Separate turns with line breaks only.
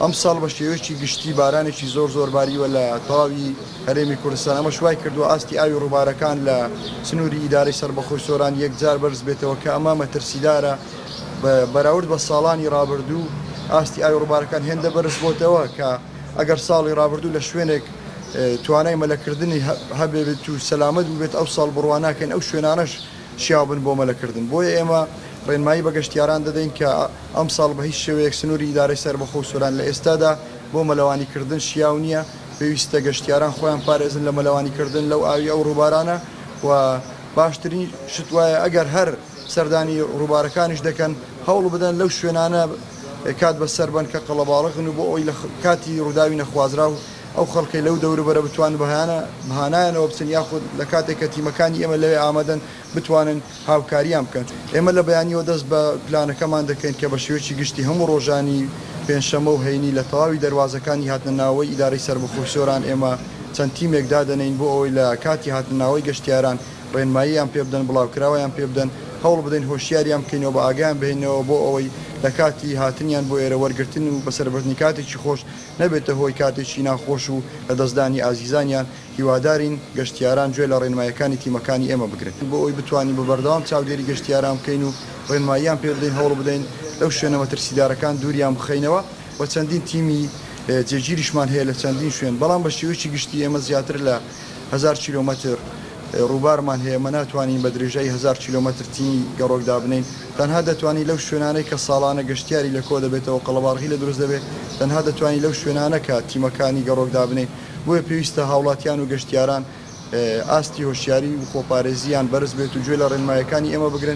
ئەمساڵ بە شێوەیەکی گشتی بارانێکی زۆر زۆر باریوە لە تەواوی هەرێمی کوردستان، ئەمەش وای کردووە ئاستی ئاوی ڕووبارەکان لە سنووری ئیدارەی سەربەخۆی سۆران یەکجار بەرز بێتەوە کە ئەمە مەترسیدارە بەراورد بە ساڵانی ڕابردوو ئاستی ئاوی ڕووبارەکان هێندە بەرز بۆتەوە کە ئەگەر ساڵی ڕابردوو لە شوێنێک توانای مەلەکردنی هەبێت و سەلامەت بووبێت ئەو ساڵ بڕوا ناکەین ئەو شوێنانەش شیاو بن بۆ مەلەکردن بۆیە ئێمە ڕێنمایی بە گەشتیاران دەدەین کە ئەمساڵ بە هیچ شێوەیەک سنووری ئیدارەی سەربەخۆ و سۆران لە ئێستادا بۆ مەلەوانی کردن شیاو نییە، پێویستە گەشتیاران خۆیان پارێزن لە مەلەوانی کردن لەو ئاوی ئەو ڕووبارانە و باشترین شت وایە ئەگەر هەر سەردانی ڕووبارەکانیش دەکەن هەوڵ بدەن لەو شوێنانە کات بەسەر بەن کە قەڵەباڵغن و بۆ ئەوەی لە کاتی ڕووداوی نەخوازراو ئەو خەڵکەی لەو دەوروبەرە بتوانن بە هانایانەوە بچن یاخود لە کاتێک کە تیمەکانی ئێمە لەوێ ئامادەن بتوانن هاوکاریان بکەن. ئێمە لە بەیانیەوە دەست بە پلانەکەمان دەکەین کە بە شێوەیەکی گشتی هەموو ڕۆژانی پێنجشەممە و هەینی لە تەواوی دەروازەکانی هاتنە ناوەوەی ئیدارەی سەربەخۆی سۆران ئێمە چەند تیمێک دادەنێین بۆ ئەوەی لە کاتی هاتنە ناوەوەی گەشتیاران ڕێنماییان پێ بدەن، بڵاوکراوەیان پێ بدەن، هەوڵ بدەین هۆشیاریان بکەینەوە، بە ئاگایان بهێنینەوە بۆ ئەوەی لە کاتی هاتنیان بۆ ئێرە وەرگرتن و بەسەربردنی کاتێکی خۆش نەبێتە هۆی کاتێکی ناخۆش و لەدەستدانی ئازیزانیان. هیوادارین گەشتیاران گوێ لە ڕێنماییەکانی تیمەکانی ئێمە بگرن. بۆ ئەوەی بتوانین بە بەردەوام چاودێری گەشتیاران بکەین و ڕێنماییان پێ بدەین، هەوڵ بدەین لەو شوێنە مەترسیدارەکان دووریان بخەینەوە و چەندین تیمی جێگیریشمان هەیە لە چەندین شوێن، بەڵام بە شێوەیەکی گشتی ئێمە زیاتر لە هەزار کیلۆمەتر ڕووبارمان هەیە، ئێمە ناتوانین بە درێژایی هەزار کیلۆمەتر تیمی گەڕۆک دابنێین، تەنها دەتوانین لەو شوێنانەی کە ساڵانە گەشتیاری لێ کۆدەبێتەوە قەڵەباڵغی لێ دروست دەبێت، تەنها دەتوانین لەو شوێنانە کە تیمەکانی گەڕۆک دابنێین. بۆیە پێویستە هاوڵاتیان و گەشتیاران ئاستی هۆشیاری و خۆپارێزییان بەرز بێت و گوێ لە ڕێنماییەکانی ئێمە بگرن.